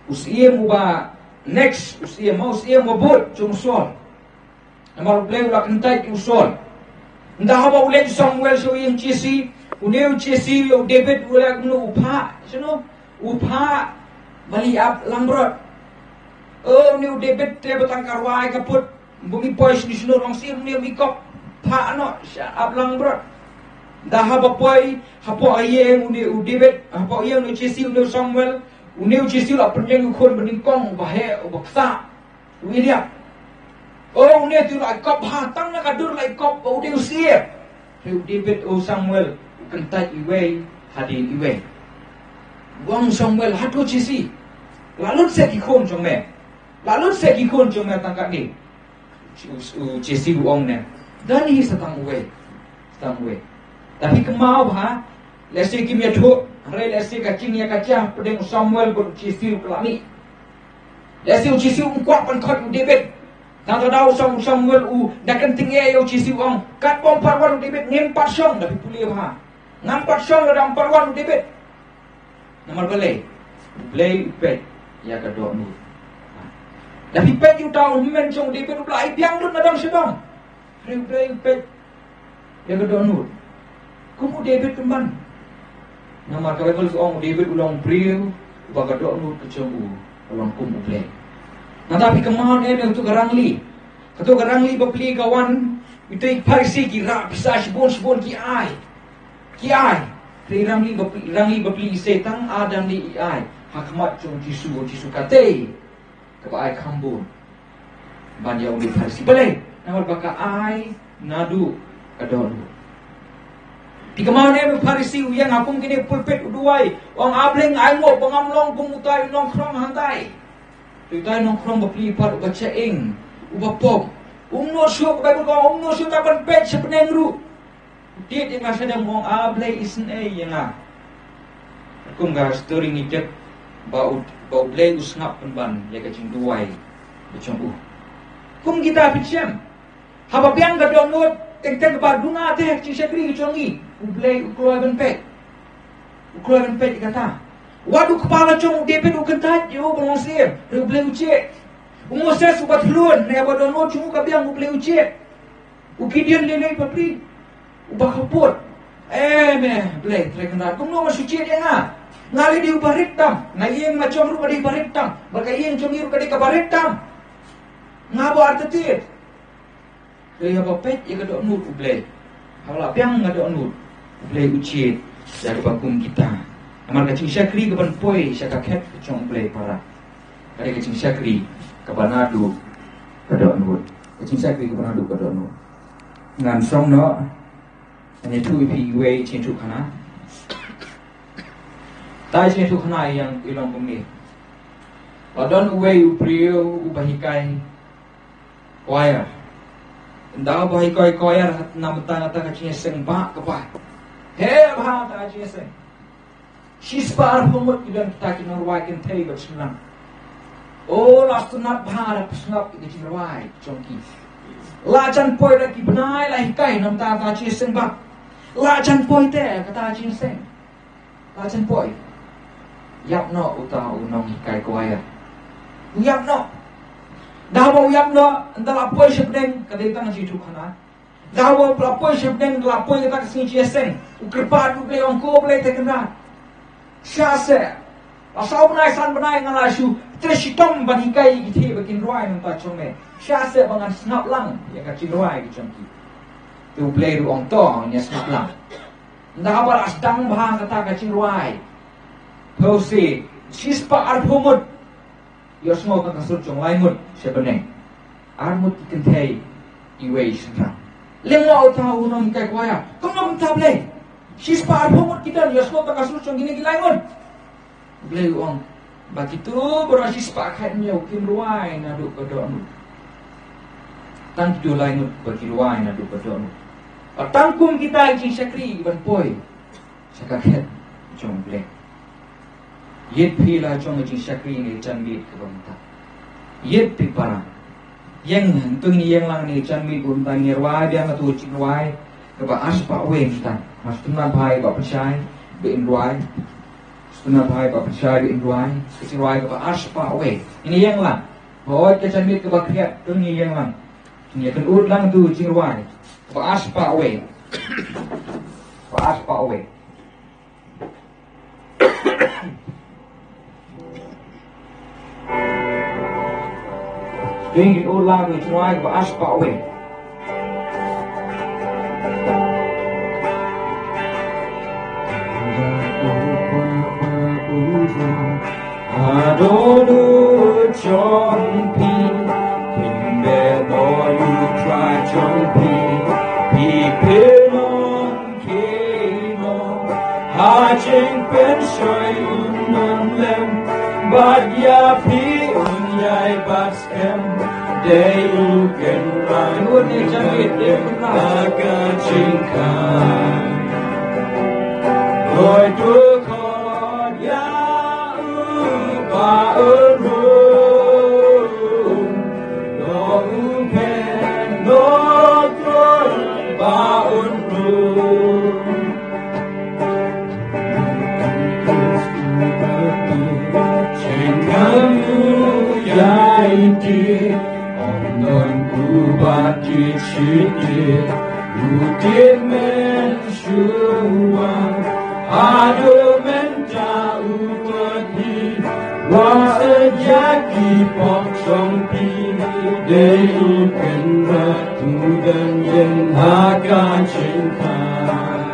u syiem uba next, u syiem, u syiem uba bud jong u Saul. Namar U Blei u la kyntait ïa u Saul. Ynda haba u leit u Samuel sha ïing u Jesse, une u Jesse ïa u David u la, kumno u phah, shano u phah ban ïa ap langbrot. O, une u David te ba tang ka rwai ka put, bym i poi shano shano, long sien une um i kop, phah noh sha ap langbrot. Ynda haba poi hapoh ïing une u David, hapoh ïing une u Jesse, une u Samuel, une u Jesse u la pynïeng u khun ba nyngkong, uba heh, uba ksah. U Eliab. O, une te u la kop bha, tang na ka dur la kop, u dei u syiem. Hynrei u David, u Samuel u kyntait iwei hadien iwei. U ong u Samuel, hato Jesse, la lut seh ki khun jong me? La lut seh ki khun jong me tang katne? U, u Jesse u ong ne, don hi sa tang uwei. Sa tang uwei. Lada phi kynmaw bha, lehse kim ïathuh, hynrei lehse ka jingïakajia hapdeng u Samuel bad u Jesse ka la mih. Lehse u Jesse um kwah ban khot ïa u David. Nangta da u Sam-, Samuel u da kynthih ïa u Jesse u ong, katba um pat wan u David, ngim pat shong. Lada phi pule bha, ngam pat shong lada um pat wan u David. Namar balei? U Blei u peit ïa ka dohnud. Lada phi peit ïa uta u hynmen jong u David, u la ïai biang lut na dong sha dong. Hynrei u Blei u peit ïa ka dohnud. Kum u David pynban. Namar ka Baibl ka ong u David u long u briew uba ka dohnud ka jong u ka long kum u Blei. Nangta phi kynmaw ne em ïa kato ka rangli. Kato ka rangli bapli ka wan, ito i Pharisi ki rah pisa shibun shibun ki ai. Ki ai. Hynrei rangli bapli, rangli bapli i sei tang ar tylli i ai ha khmat jong u Jisu, u Jisu ka tei kaba ai kham bun ban ïa u Pharisi. Balei? Namar ba ka ai naduh ka dohnud. Phi kynmaw ne em u Pharisi u ïeng ha kum kine pulpit u duwai, u ong, A Blei, ai nguh ba ngam long kum utai u nongkhrong hangtai. Te utai u nongkhrong bapli pat uba shah ïing, uba pop. Um noh shuh, ka Baibl ka ong, um noh shuh tang ban peit sha bneng ruh. U tied ïa nga shadem, u ong, A Blei, isynei ïa nga. Kum ka story ngi tip, Ba u, ba U Blei u sngap pynban ïa ka jingduwai ka jong u. Kum kita phi shem. Haba biang ka dohnud, teng teng ba duna te ka jingshakri ka jong ngi. U Blei u kloi ban peit. U kloi ban peit ïa kata. Wat u kpa la jong u David u kyntait ïa u ba long syiem. Hynrei U Blei u jied. U Moses uba thlun, ne ba dohnud jong u ka biang, U Blei u jied. U Gideon lei lei bapli. Uba khappud. Eh, me, Blei, Trai Kynrad. Kumno ma shu jied ïa nga. Nga lei dei uba rit tam. Nga ïeng ma jong ruh ka dei uba rit tam. Ba ka ïeng jong ngi ruh ka dei kaba rit tam. Nga ba artatien. Hynrei haba peit ïa ka dohnud U Blei. Haba la biang ka dohnud U Blei u jied. Ïa kaba kum kita. Namar ka jingshakri kaban poi sha ka khet ka jong U Blei para. Ka dei ka jingshakri kaba naduh ka dohnud. Ka jingshakri kaba naduh ka dohnud. Ngan song noh. Ngan ïathuh ïa phi iwei i jingïathuhkhana. Ta i jingïathuhkhana i ïeng i long kumne. La don uwei u briew uba hikai choir. Ynda uba hikai choir na bynta kata ka jingïaseng ba ka bai. Heh bha ta ka jingïaseng. Shispah arphew ngut ki don kita ki nongrwai kynthei bad shynrang. O la sngap bha da pyrshang ïa ka jingrwai jong ki. La jan poi da ki bnai la hikai na bynta kata ka jingïaseng ba. La jan poi te kata ka jingïaseng. La jan poi. Ïap noh uta u nonghikai choir. U ïap noh. Da ba u ïap noh, ynda la poi sha bneng, ka dei tang ka jingïathuhkhana. Da ba u la poi sha bneng, la poi kata ka sngi jingïaseng. U kyrpad U Blei, ong ko Blei Trai Kynrad. Shisha. La saw bnai san bnai nga la shu trei shitom ban hikai ïa ki kynthei ba kin rwai na bynta jong me. Shisha ba ngan sngap lang ïa ka jingrwai ka jong ki. Te U Blei ruh u ong to, ngan ïa sngap lang. Ynda haba la sdang bha kata ka jingrwai. Phi sngewsih, shispah arphew ngut. Ïohsngew tang ka sur jong lai ngut sha bneng. Ar ngut ki kynthei, iwei i shynrang. Lem noh uta u nonghikai choir. Kumno mynta Blei? Shispah arphew ngut ki don, ïohsngew tang ka sur jong kine ki lai ngut. Blei u ong ba kito baroh shispah khathynñiew kim rwai naduh ka dohnud. Tang kito lai ngut ba ki rwai naduh ka dohnud. Ba tang kum kita ki jingshakri ban poi sha ka khet jong U Blei. Ïeit phi la jong ka jingshakri ne janmiet kaba mynta. Ïeit phi para. Ïeng, to ngin ïeng lang ne janmiet kaba mynta, ngin rwai biang kato ka jingrwai kaba arspah wei mynta. Nga sngewthuh bha ïa i Bah Pynshai ba in rwai. Sngewthuh bha ïa i Bah Pynshai ba in rwai. Ka jingrwai kaba arspah wei. Ngin ïeng lang. Ba ot ka janmiet kaba khriat, to ngin ïeng lang. Ngin ïa kynud lang kato ka jingrwai kaba arspah wei. Kaba arspah wei. Ding in ulang ni tuai ba as pa we. Adonu chong pi, kimbe mo yu try chong pi, pi pi no. Kino ha jingpynshoi u nong lem, bad ïa phi un ïai bat skhem. Dei u kynrad u ne jingit dei u na ka jingkhan. Doi tu khot ïa u ba u ru. Lo u phen lo kloi ba un ru. Chengkang u ïai ti, ong non u ba ti shi ti, u ti men shuwa, adu men ja u ti, wa e ja ki pok chong pi, dei u ken ra tu dan yen ha ka chengkang.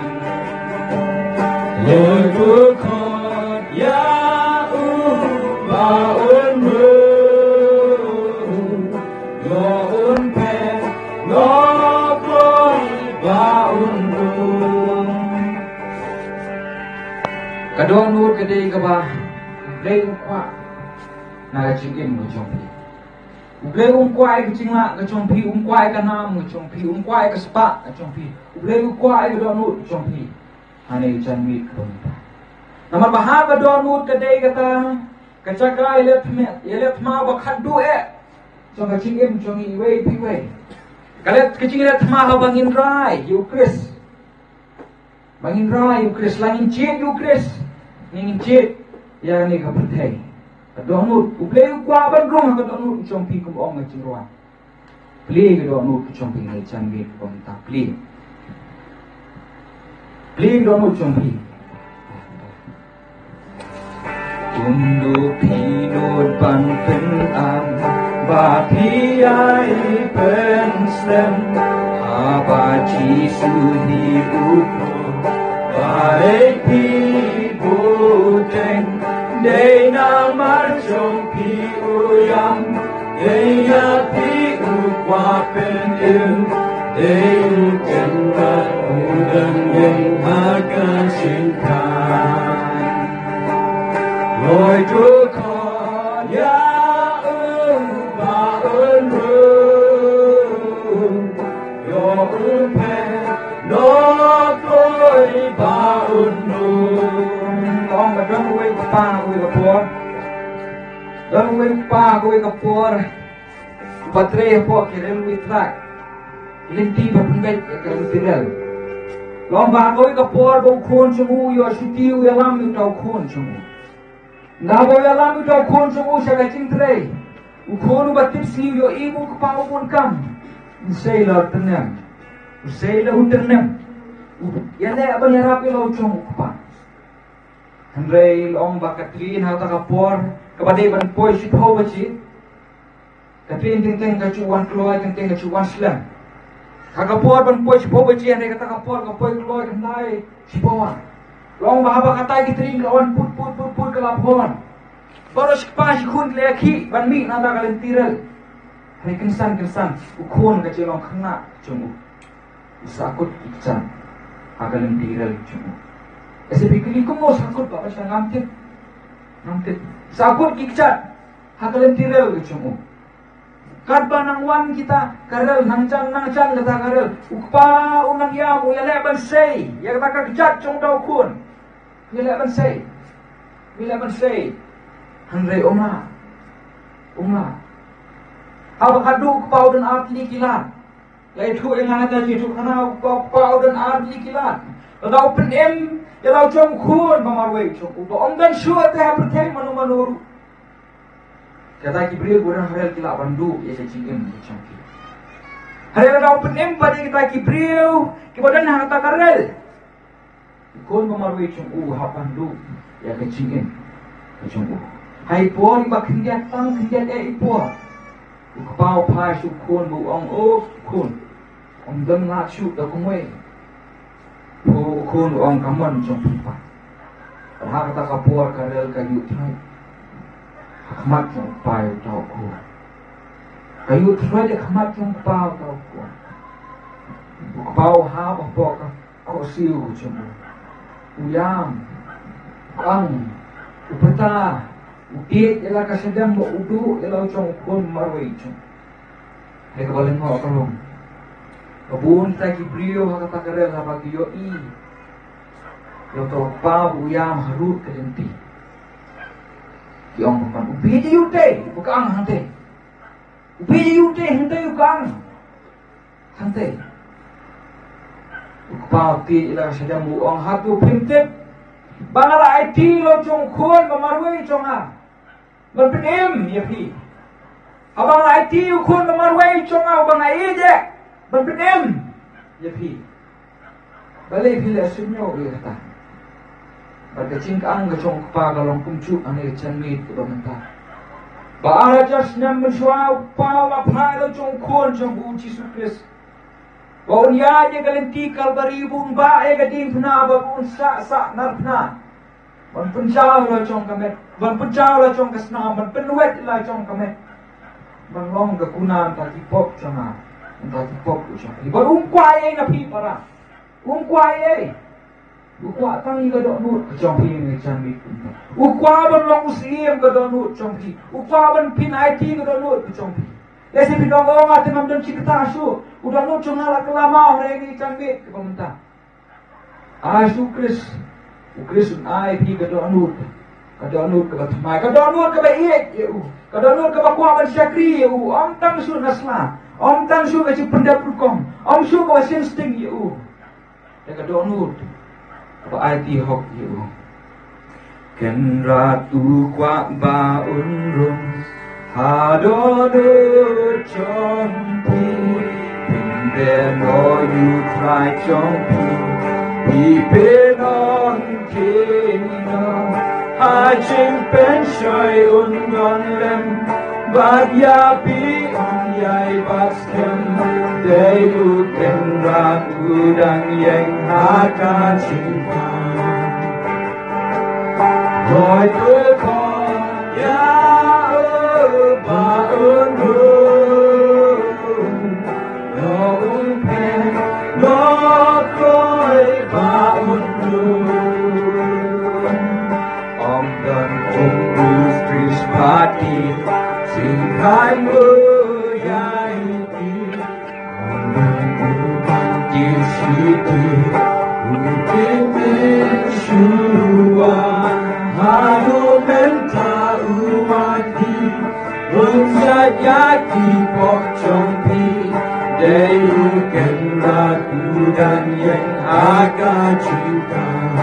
Ïa u khot ïa u ba un ru, ïa un phet, ïa kloi ba un ru. Ka dohnud ka dei kaba U Blei u kwah na ka jingim ka jong phi. U Blei um kwah ïa ka jinglah ka jong phi, um kwah ïa ka nam ka jong phi, um kwah ïa ka spah ka jong phi. U Blei u kwah ïa ka dohnud ka jong phi. Hane ka janmiet ka dong ta. Namar ba ha ka dohnud ka dei kata Ka jaka ïaleh thma, ïaleh thma ba khatduh eh jong ka jingim jong ngi iwei pa iwei. Ka leh, ka jingïaleh thma haba ngin rai ïa u Khrist. Ba ngin rai ïa u Khrist, la ngin jied ïa u Khrist, ngin jied ïa kane ka pyrthei. Ka dohnud, U Blei u kwah ban rung ha ka dohnud jong phi, kum ong ka jingrwai. Plie ka dohnud ka jong phi, ngi jan ngi kum ta plie. Plie ka dohnud jong phi. Kum duh phi nud ban pynang ba phi ai pynslem, haba Jisu hi u Trai ba dei phi buteng, dei namar jong phi u ïam, dei ïa phi u kwah pynim, dei u teng ba u dang ïeng ha ka jingkhan. Loi to khot ïa u ba un rung, ïa u pher, no toi ba un rung. Ong ba don uwei u kpa, uwei ka por. Don uwei u kpa, uwei ka por. Ba trei hapoh ki railway track. Lynti ba pynbeit ïa ka lynti rel. Long ba kawei ka por ba u khun jong u u ïoh shuti, u ïalam ïa uta u khun jong u. Naba u ïalam ïa uta u khun jong u sha ka jingtrei, u khun uba tipsngi u ïohi ba u kpa u bun kam. U sei la u tyrnem. U sei la u tyrnem. U ïaleh ban ïarap ïa la u jong u kpa. Hynrei long ba ka tren ha kata ka por kaba dei ban poi shiphew baje. Ka tren teng teng ka ju wan kloi, teng teng ka ju wan slem. Ha ka por ban poi shiphew baje, hynrei kata ka por ka poi kloi khyndai shiphew. Long ba haba kata ka tren ka wan put put put put ka la poi. Baroh shi kpa shi khun ki la ïakhih ban mih na kata ka lynti rel. Hynrei kynsan kynsan u khun ka jinglong khynnah jong u, u sahkut ki kjat ha ka lynti rel jong u. Lehse phi kylli kumno sahkut, Bah Pastor, ngam tip. Ngam tip. Sahkut ki kjat ha ka lynti rel jong u. Katba nang wan kita ka rel, nang jan nang jan kata ka rel, u kpa u nang ïam, u ïaleh ban sei ïa kata ka kjat jong uta u khun. U ïaleh ban sei. U ïaleh ban sei. Hynrei u ma, u ma, haba khatduh u kpa u don ar tylli ki lad. La ïathuh ïa nga ha ka jingïathuhkhana, u kpa, u kpa u don ar tylli ki lad. Lada u pynim ïa la u jong u khun ba marwei jong u, ba ym don shuh te ha pyrthei mano mano ruh. Kita ki briew kiba don ha rel ki lah ban duh ïa ka jingim ka jong ki. Hynrei lada u pynim pat ïa kita ki briew kiba don ha kata ka rel, u khun ba marwei jong u u hap ban duh ïa ka jingim ka jong u. Ha i por iba khyndiat, tang khyndiat eh i por, u kpa u phai sha u khun bad u ong, "O khun, ym don lad shuh da kumwei." U khun u ong, "Ka mon jong phi pat." Bad ha kata ka por ka rel ka ïuh throit ha khmat jong u kpa ïa uta u khun. Ka ïuh throit ha khmat jong u kpa ïa uta u khun. U kpa u hap hapoh ka khohsiew jong u. U ïam, u kang, u pyrta, u tied ïa la ka shadem bad u duh ïa la u jong u khun marwei jong u. Hynrei kaba lyngngoh ka long, ka bun kita ki briew ha kata ka rel haba ki ïohi ïa uta u kpa u ïam harud ka lynti, ki ong bha ban, "U bieit ïa u te, u kang hangte. U bieit ïa u te, hangte u kang." Hangtei u kpa u tied ïa la ka shadem, u ong, "Hato phim tip ba nga la aiti ïa la u jong u khun ba marwei jong nga ban pynim ïa phi? Haba nga la aiti ïa u khun ba marwei jong nga uba nga ïeit eh ban pynim ïa phi, balei phi leh sniew ïa kata?" Bad ka jingkang ka jong u kpa ka long kumjuh hangne ha ka janmiet kaba mynta. Ba ar hajar snem mynshuwa u kpa u la phah ïa la u jong u khun jong u, Jisu Khrist, ba un ïaid ïa ka lynti Kalbari, ba un bah ïa ka diengphna, ba un sah sah narphna, ban pynjaw ïa la u jong ka met, ban pynjaw ïa la u jong ka snam, ban pynwet ïa la u jong ka met, ban long ka kuna na bynta ki pop jong nga, na bynta ki pop jong phi. Bad um kwah ei na phi para. Um kwah ei. U kwah tang ïa ka dohnud ka jong phi, ngi jan mih kumta. U kwah ban long u syiem ka dohnud jong phi. U kwah ban pynaiti ka dohnud ka jong phi. Lehse phi ong, "O, nga te ngam don shi katta shuh. U dohnud jong nga la kylla maw." Hynrei ngi jan mih kaba mynta, a Jisu Khrist, u Khrist un ai phi ka dohnud. Ka dohnud kaba thymmai, ka dohnud kaba ïeit ïa u, ka dohnud kaba kwah ban shakri ïa u, ym tang shuh na sla, ym tang shuh ka jingpyndep rukom, ym shuh kaba shim sting ïa u. Te ka dohnud kaba aiti hok ïa u. Kynrad u kwah ba un rung ha dohnud jong phi. Pynbeit noh ïa u Trai jong phi, phi pynlong kynnoh ha jingpynshoi, un don lem bad ïa phi, un ïai bat skhem. Dei u Kynrad u dang ïeng ha ka jingpang. Hooid u khot ïa u ba un rung, ïa u pynlong kloi ba un rung. Ym don kum u Khrist bad ki jingkhang u ïa phi. Dei u Kynrad u dang ïeng ha ka jingpang.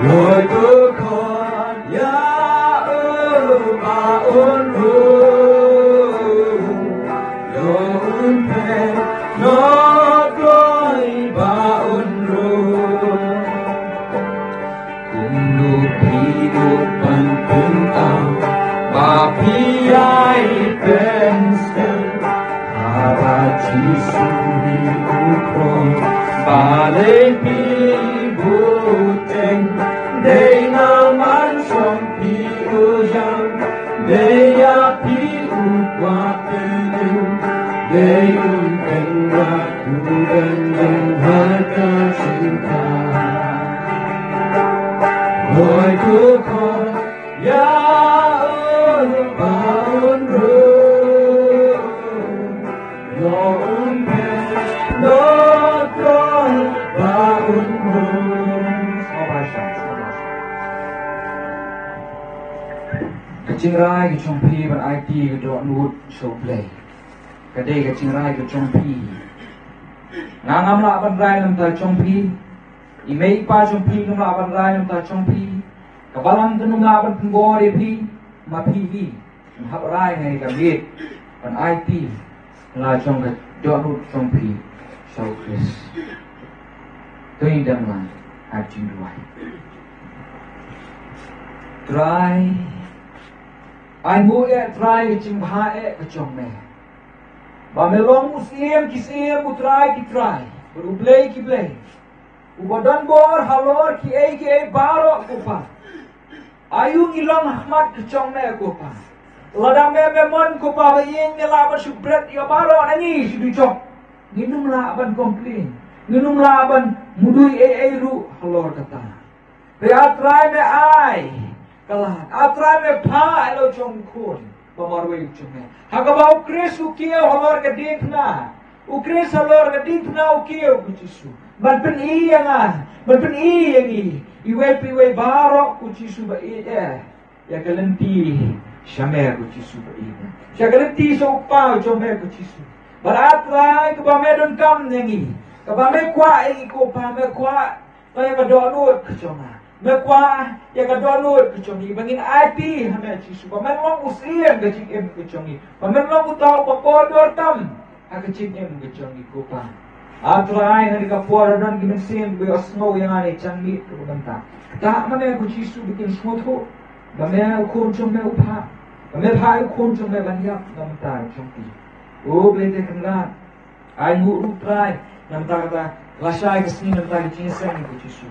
Hooid u khot ïa u ba un rung, ïa u pynlong kloi ba un rung. Kumno phi nud ban pynpaw ba phi ïai pynskhem? Haba Jisu hi u khot, balei phi bteng? Dei namar jong phi u ïam, dei ïa phi u kwah pynlong, dei u Kynrad u dang ïeng ha ka jingpang. Hooid u khot ïa u ba un rung, ïa u pynlong kloi ba un rung. Ka jingrai ka jong phi ban aiti ka dohnud sha U Blei, ka dei ka jingrai ka jong phi. Nga ngam lah ban rai na ka bynta jong phi. I mei i pa jong phi ngim lah ban rai na ka bynta jong phi. Ka Balang kan ym lah ban pynbor ïa phi, ma phi hi. Hap rai na ka miet ban aiti la jong ka dohnud jong phi sha U Khrist. To ngin ïa don lang ha ka jingduwai. Trai, ai nguh eh Trai ka jingbha eh ka jong me, ba me long u Syiem ki syiem, u Trai ki trai, bad u Blei ki blei, uba don bor halor kiei kiei baroh ko Pa. Aïu ngi long ha khmat ka jong me ko Pa? Lada me me mon ko Pa ba ïeng, me lah ban shu bret ïa baroh na ngi shu dujok. Ngin ym lah ban complain, ngin ym lah ban mudui ei ei ruh halor kata. Te A Trai me ai ka lad, A Trai me phah ïa la u jong u khun ba marwei u jong me, ha kaba U Khrist u kiew halor ka diengphna. U Khrist halor ka diengphna u kiew, ko Jisu, ban pyni ïa nga, ban pyni ïa ngi iwei pa iwei baroh, ko Jisu, ba ïeit eh, ïa ka lynti sha me, ko Jisu, ba ïeit eh, sha ka lynti sha u Kpa u jong me, ko Jisu. Bad A Trai, kaba me donkam na ngi, kaba me kwah ïa ngi ko Pa, me kwah ïa ka dohnud ka jong nga, me kwah ïa ka dohnud ka jong ngi, ba ngin aiti ha me Jisu, ba men long u Syiem ka jingim ka jong ngi, ba men long uta uba kordor tam ha ka jingim ka jong ngi ko Pa. A Trai, ha kane ka por don ki mynsiem kiba ïohsngew ïa kane ka jingmut kaba mynta. Ktah ma me ko Jisu ba kin sngewthuh ba me u Khun jong me u phah, ba me phah ïa u Khun jong me ban ïap na ka bynta jong ki. O Blei te Kynrad, ai nguh ruh Trai, na ka bynta kata, lashai ka sngi na ka bynta ka jingïaseng ko Jisu.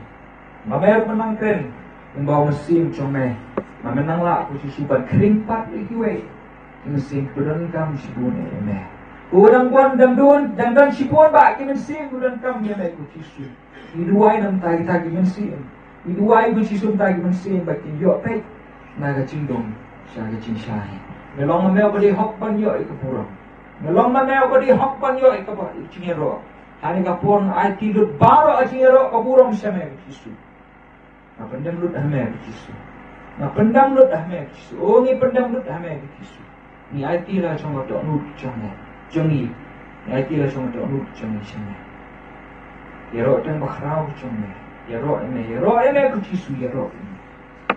Ma me ruh men nang kren lyngba u Mynsiem jong me. Ma men nang lah ko Jisu ban khring pat ïa kiwei ki mynsiem kiba donkam shibun ïa me. Ko dang don, dang don, dang don shibun bah ki mynsiem kiba donkam ïa me ko Jisu. Ngi duwai na ka bynta kita ki mynsiem. Ngi duwai ko Jisu na ka bynta ki mynsiem ba kin ïoh peit na ka jingdum sha ka jingshai. Me long ma me uba dei hok ban ïoh ïa ka burom. Me long ma me uba dei hok ban ïoh ïa ka ba, ïa ka jingïaroh. Ha kane ka por nga aiti lut baroh ka jingïaroh ka burom sha me ko Jisu. Nga pyndem lut ha me ko Jisu. Nga pyndem lut ha me ko Jisu. O ngi pyndem lut ha me ko Jisu. Ngi aiti la jong ka dohnud jong me. Jong ngi. Ngi aiti la jong ka dohnud jong ngi sha me. Ïaroh tang bakhraw jong me. Ïaroh ïa me. Ïaroh ïa me ko Jisu. Ïaroh ïa me.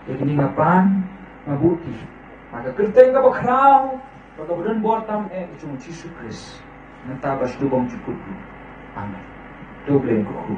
Ïa kine nga pan, nga buh ti. Ha ka kyrteng kaba khraw, bad kaba don bor tam eh ka jong u Jisu Khrist. Nangta ba sdang bymjukut ruh. Amen. To Blei un kyrkhu.